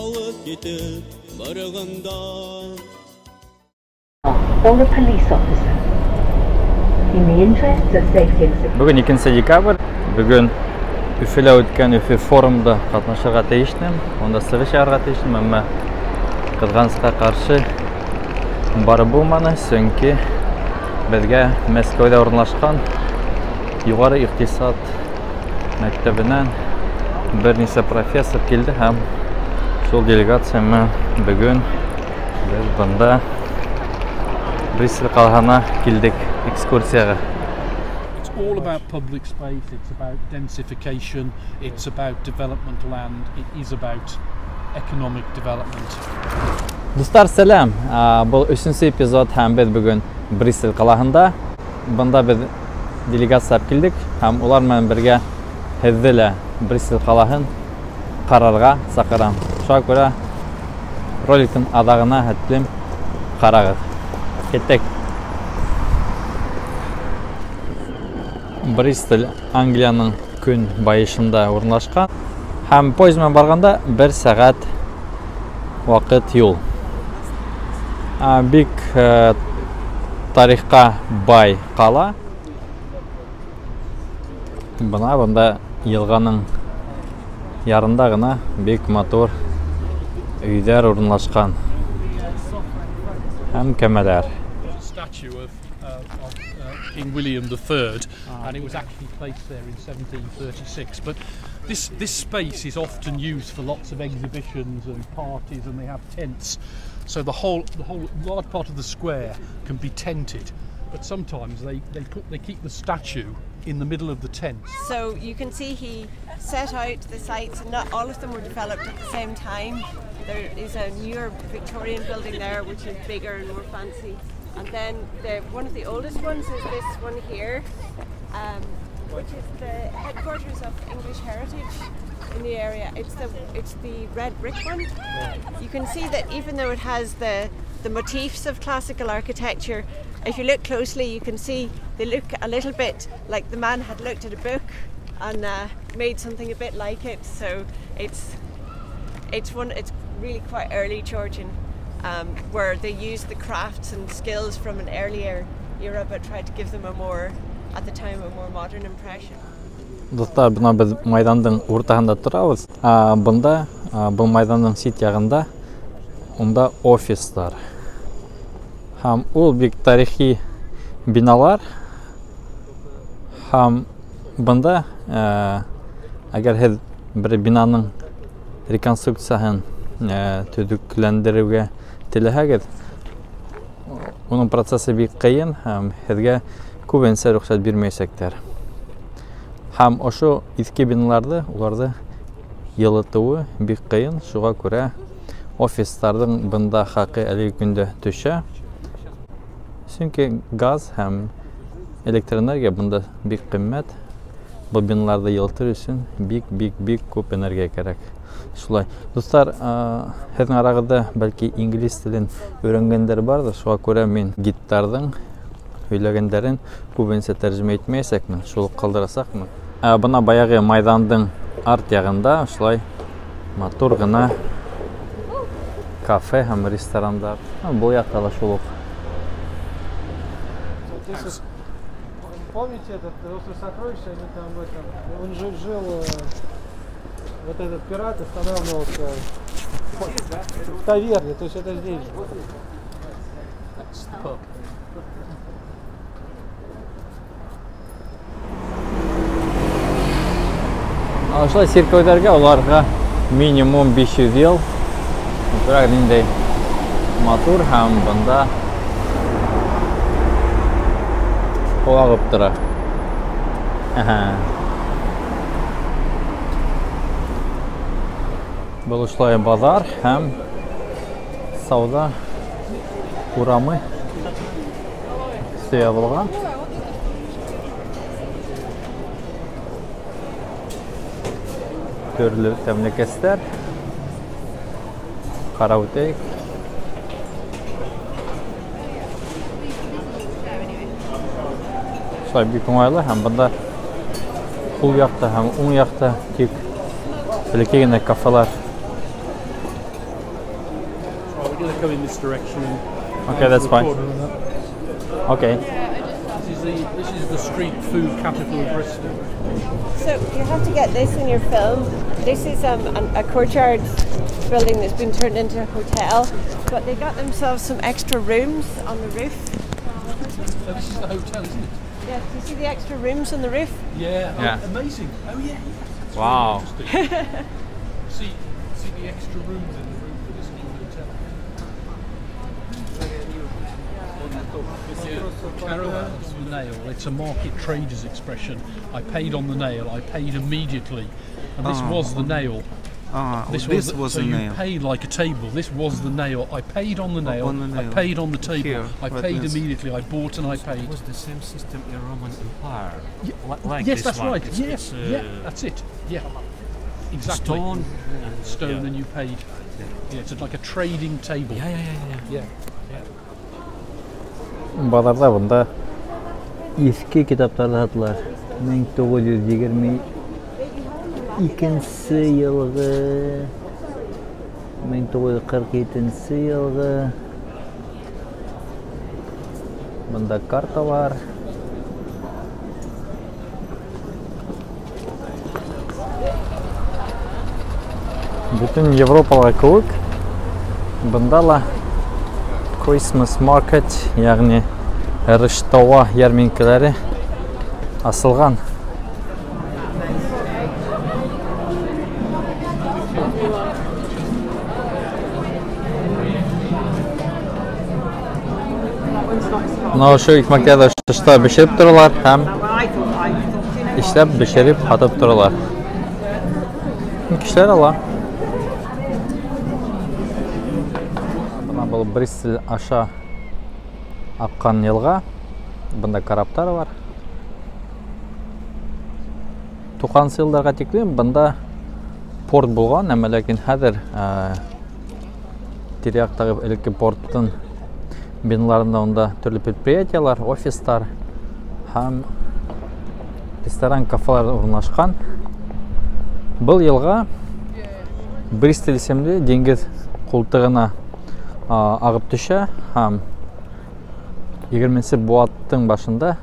Алып китеп барғанда. Or a police officer. In the interests of safety and security. Бөгөн 2 декабрь. Бөгөн Өфөлә үткән Өфө форумда ҡатнашырға тейешмен. Унда сығыш яһарға тейешмен, әммә ҡыҙғанысҡа ҡаршы барып булманы, сөнки беҙгә Мәскәүҙә урынлашҡан юғары иҡтисад мәктәбенән бер нисә профессор килде һәм шул делегация менән бөгөн беҙ бында Бристоль ҡалаһына килдек экскурсияға. It's all about public space, it's about densification, it's about development land, it is about economic development. Дуҫтар, сәләм! Был өсөнсө эпизод һәм беҙ бөгөн Бристоль ҡалаһында. Бында беҙ делегация алып килдек һәм улар менән бергә һеҙҙе лә Бристоль ҡалаһын ҡарарға саҡырам. Шуға күрә роликтың аҙағына хәтлем ҡарағыҙ. Киттек. Бристоль Англияның көн байышында урынлашҡан һәм поезд менән барғанда бер сәғәт ваҡыт юл. Бик тарихҡа бай ҡала. Бына бында йылғаның ярында ғына бик матур өйҙәр урынлашҡан һәм кәмәләр. Statue of King William the III, and it was actually placed there in 1736. But this space is often used for lots of exhibitions and parties, and they have tents. So the whole large part of the square can be tented. But sometimes they keep the statue in the middle of the tent. So you can see he set out the sites, and not all of them were developed at the same time. There is a newer Victorian building there, which is bigger and more fancy. And then one of the oldest ones is this one here, which is the headquarters of English Heritage in the area. It's the red brick one. You can see that even though it has the motifs of classical architecture, if you look closely, you can see they look a little bit like the man had looked at a book and made something a bit like it. So it's really quite early Georgian, where they used the crafts and skills from an earlier era, but tried to give them a more, at the time, a more modern impression. Дуҫтар, бына беҙ майҙандың уртаһында торабыҙ. Бында, был майҙандың сит яғында, унда офистар. Һәм ул бик тарихи биналар. Һәм бында, әгәр һеҙ бер бинаның реконструкцияһын, төҙөкләндереүгә теләһәгеҙ, уның процессы бик ҡыйын һәм һеҙгә күбенсә рөхсәт бирмәйәсәктәр. Һәм ошо иҫке биналарҙы, уларҙы йылытыуы бик ҡыйын, шуға күрә офистарҙың бында хаҡы әлеге көндә төшә. Сөнки газ һәм электр энергия бында бик ҡиммәт. Был биналарҙы йылытыр өсөн бик, бик, бик күп энергия кәрәк. Шулай. Дуҫтар, һеҙҙең арағыҙҙа бәлки инглиз телен өйрәнгәндәр барҙыр, шуға күрә мин гидтарҙың һөйләгәндәрен күбенсә тәржемә итмәйәсәкмен, шул уҡ ҡалдырасаҡмын. Бына баяғы майҙандың арт яғында шулай матур ғына кафе һәм ресторандар. Был яҡта ла шул уҡ. Помните этот остров сокровищ, они там в этом, он же жил, вот этот пират останавливался в таверне, то есть это здесь же. Ошолай сиркәүҙәргә уларға минимум 500 йыл. Күрәк ниндәй матур һәм бында һыу ағып тора. Был ошолай баҙар һәм сауҙа урамы ябылған. Төрлө тәмлекәстәр. Ҡарап үтәйек. Шулай бик уңайлы һәм бында һул яҡта һәм уң яҡта тик бәләкәй генә кафелар. We're going to come in this direction. And Okay, that's the fine. corner and that. Okay. This is the street food capital of Bristol. So you have to get this in your film. This is a courtyard building that's been turned into a hotel, but they got themselves some extra rooms on the roof. Oh, this is the hotel, isn't it? Yeah, do you see the extra rooms on the roof? Yeah. Oh, Yeah. Amazing. Oh yeah. That's Wow. Really interesting. See the extra rooms in the roof of this new hotel. Caravans the nail. It's a market trader's expression. I paid on the nail. I paid immediately, and this was the nail. This was so the you nail. paid like a table. This was the nail. I paid on the nail. On the nail. I paid on the table. Here, I what paid means? immediately. I bought and I paid. It was the same system in Roman Empire. Yeah. Like yes, this that's one. right. It's, yes, it's, yeah, that's it. Yeah, exactly. Stone, Stone, yeah. and you paid. Yeah, it's like a trading table. Yeah. Yeah. Баҙарҙа бында иҫке китаптарҙы һаталар. 1922 йылғы, 1947 йылғы. Бында карталар. Бөтөн Европала кеүек бында ла Christmas market, йәғни Рыштауа йәрминкәләре асылған. Бына ошо икмәктәрҙе тышта бешереп торалар һәм эшләп бешереп һатып торалар. Кешеләр ала. Бына был Бристоль аша аҡҡан йылға. Бында караптар бар. 90-нсы йылдарға тиклем бында порт булған, әммә ләкин хәҙер тирә-яҡтағы элекке порттың биналарында унда төрлө предприятиелар, офистар һәм ресторан, кафелар урынлашҡан. Был йылға Бристоль исемле диңгеҙ ҡултығына ағып төшә һәм 20-нсе быуаттың башында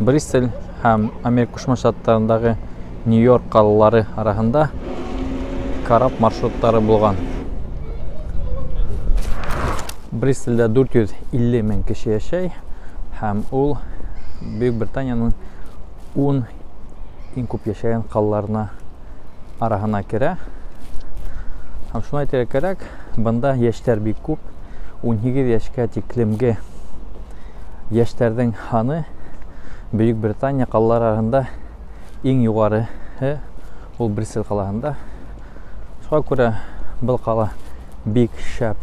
Бристоль һәм Америка Ҡушма Штаттарындағы Нью-Йорк ҡалалары араһында карап маршруттары булған. Бристолдә 450 мең кеше йәшәй һәм ул Бөйөк Британияның 10 иң күп йәшәгән ҡалаларына араһына керә. Һәм шуны әйтергә кәрәк, бында йәштәр бик күп. 18 йәшкә тиклемге йәштәрҙең һаны Бөйөк Британия ҡалалары араһында иң юғарыһы ул Бристоль ҡалаһында. Шуға күрә был ҡала бик шәп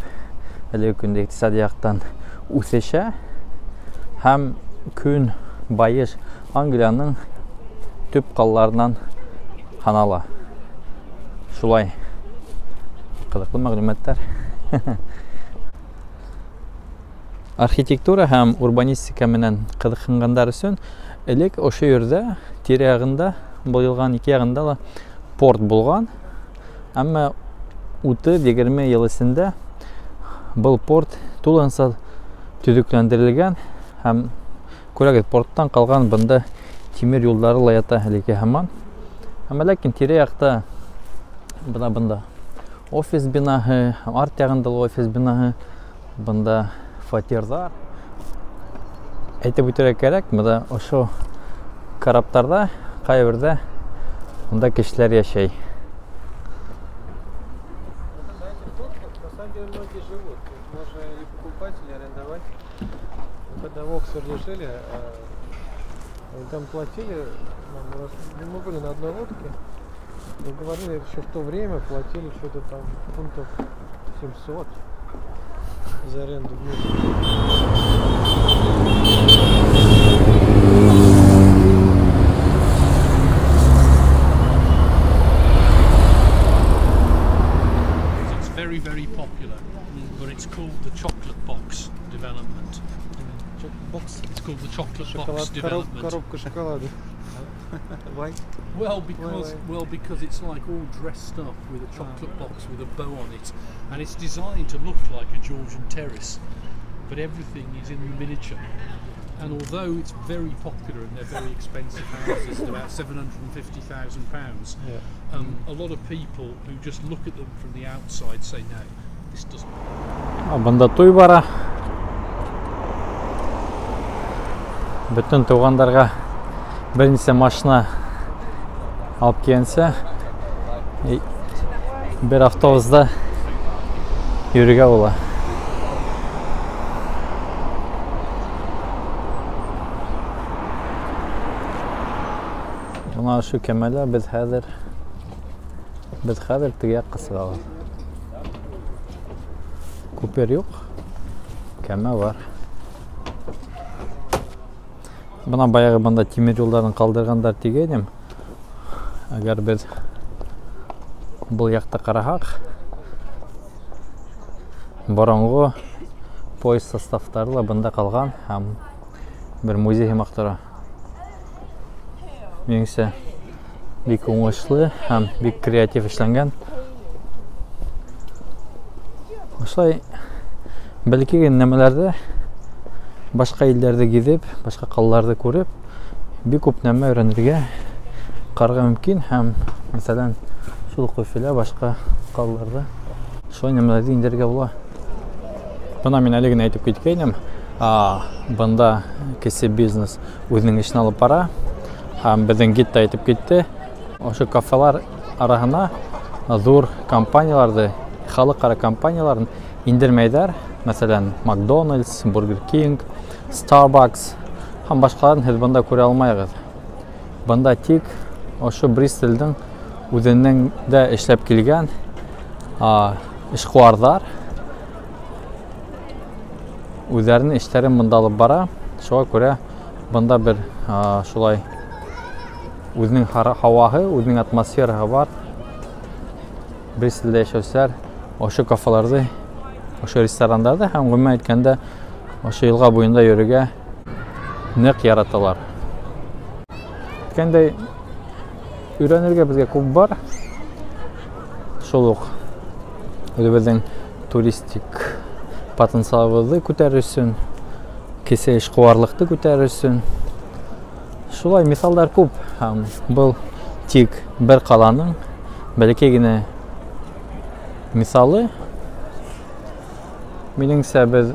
әлеге көндә иҡтисади яҡтан үҫешә һәм көнбайыш Англияның төп ҡалаларынан һанала. Шулай ҡыҙыҡлы мәғлүмәттәр. Архитектура һәм урбанистика менән ҡыҙыҡһынғандар өсөн элек ошо ерҙә тирә-яғында, был йылғаның ике яғында ла порт булған. Әммә 30-20 йыл эсендә был порт тулыһынса төҙөкләндерелгән һәм күрәгеҙ, порттан ҡалған бында тимер юлдары ла ята элекке һаман. Әммә ләкин тирә-яҡта бына бында офис бинаһы, арт яғында ла офис бинаһы, бында фатирҙар. Әйтеп үтергә кәрәк, бында ошо караптарҙа ҡайһы берҙә унда кешеләр йәшәй. На самом деле многие живут. Можно и покупать, или арендовать. Когда в Оксфорде жили, они там платили, мы были на одной лодке, но говорили, еще в то время платили что-то там фунтов 700 за аренду в месяц. It's very, very popular, but it's called the chocolate box development. Box. It's called the Chocolate Box Development. Коробка шоколада. Why? Well, because it's like all dressed up with a chocolate box with a bow on it, and it's designed to look like a Georgian terrace, but everything is in the miniature. And although it's very popular and they're very expensive houses at about £750,000, yeah. A lot of people who just look at them from the outside say, no, this doesn't. Бында туй бара. Бөтөн туғандарға бер нисә машина алып килгәнсә, бер автобуста йөрөргә була. Бына ошо кәмәлә беҙ хәҙер теге яҡҡа сығабыҙ. Күпер юҡ, кәмә бар. Бына баяғы бында тимер юлдарын ҡалдырғандар тигәйнем. Әгәр беҙ был яҡта ҡараһаҡ, боронғо поезд составтары ла бында ҡалған һәм бер музей һымаҡ тора. Минеңсә, бик уңышлы һәм бик креатив эшләнгән. Ошолай бәләкәй генә нәмәләрҙе башҡа илдәрҙе гиҙеп, башҡа ҡалаларҙы күреп, бик күп нәмә өйрәнергә, ҡарарға мөмкин һәм, мәҫәлән, шул уҡ Өфөлә, башҡа ҡалаларҙа шулай нәмәләрҙе индерергә була. Бына мин әле генә әйтеп киткәйнем, бында кесе бизнес үҙенең эшен алып бара. Һәм беҙҙең гид та әйтеп китте, ошо кафелар араһына ҙур компанияларҙы, халыҡ-ара компанияларын индермәйҙәр. Мәҫәлән, Макдональдс, Бургер Кинг, Starbucks һәм башҡаларын һеҙ бында күрә алмайғыҙ. Бында тик ошо Бристолдең үҙенең дә эшләп килгән эшҡыуарҙар үҙҙәренең эштәрен бында алып бара. Шуға күрә бында бер шулай үҙенең һауаһы, үҙенең атмосфераһы бар. Бристолдә йәшәүселәр ошо кафеларҙы, ошо ресторандарҙы һәм ғөмүмән әйткәндә ошо йылға буйында йөрөргә ныҡ яраталар. Әйткәндәй, өйрәнергә беҙгә күп бар. Шул уҡ үҙебеҙҙең туристик потенциалыбыҙҙы күтәрер өсөн, кесе эшҡыуарлыҡты күтәрер өсөн. Шулай миҫалдар күп. Һәм был тик бер ҡаланың бәләкәй генә миҫалы. Минеңсә, беҙ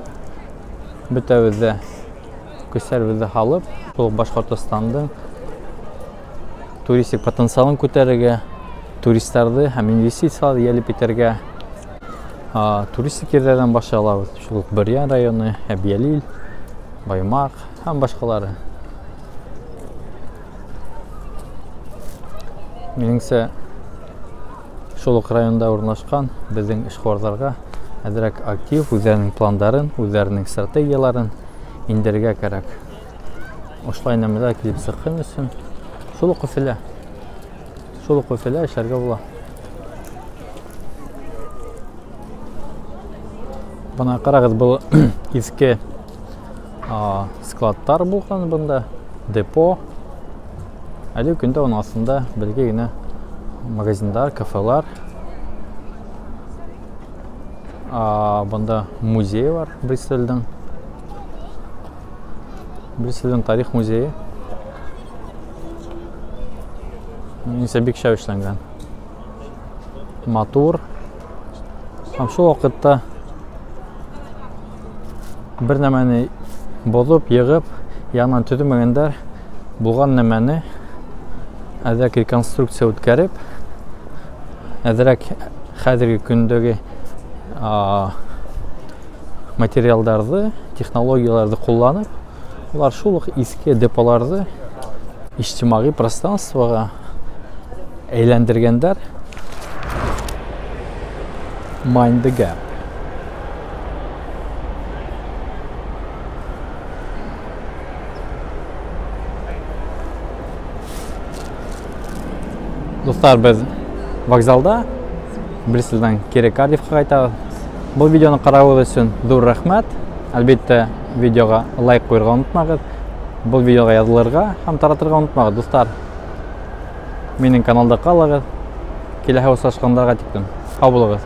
бөтәбеҙ ҙә көстәребеҙҙе һалып, был Башҡортостандың туристик потенциалын күтәрергә, туристарҙы һәм инвестицияларҙы йәлеп итергә туристик ерҙәрҙән башлай алабыҙ. Шул уҡ Бөрйән районы, Әбйәлил, Баймаҡ һәм башҡалары. Минеңсә, шул уҡ районда урынлашҡан беҙҙең эшҡыуарҙарға әҙерәк актив үҙҙәренең пландарын, үҙҙәренең стратегияларын индерергә кәрәк. Ошолай нәмәләр килеп сыҡһын өсөн шул уҡ Өфөлә эшләргә була. Бына ҡарағыҙ, был иҫке складтар булған бында, депо. Әле көндә уның аҫтында бәләкәй генә магазиндар, кафелар. Бында музей бар Бристолдең. Бристолдең тарих музейы. Минеңсә, бик шәп эшләнгән. Матур. Һәм шул ваҡытта бер нәмәне боҙоп, йығып, яңынан төҙөмәгәндәр, булған нәмәне әҙерәк реконструкция үткәреп, әҙерәк хәҙерге көндәге материалдарҙы, технологияларҙы ҡулланып, улар шул уҡ иҫке деполарҙы ижтимағи пространствоға әйләндергәндәр. Mind the gap. Дуҫтар, беҙ вокзалда Бристолдән кире Кардифҡа ҡайтабыҙ. Был видеоны ҡарауығыҙ өсөн ҙур рәхмәт. Әлбиттә, Видеоға лайк ҡуйырға онотмағыҙ. Был видеоға яҙылырға һәм таратырға онотмағыҙ, дуҫтар. Минең каналда ҡалығыҙ. Киләһе осрашҡандарға тиклем. Һау булығыҙ.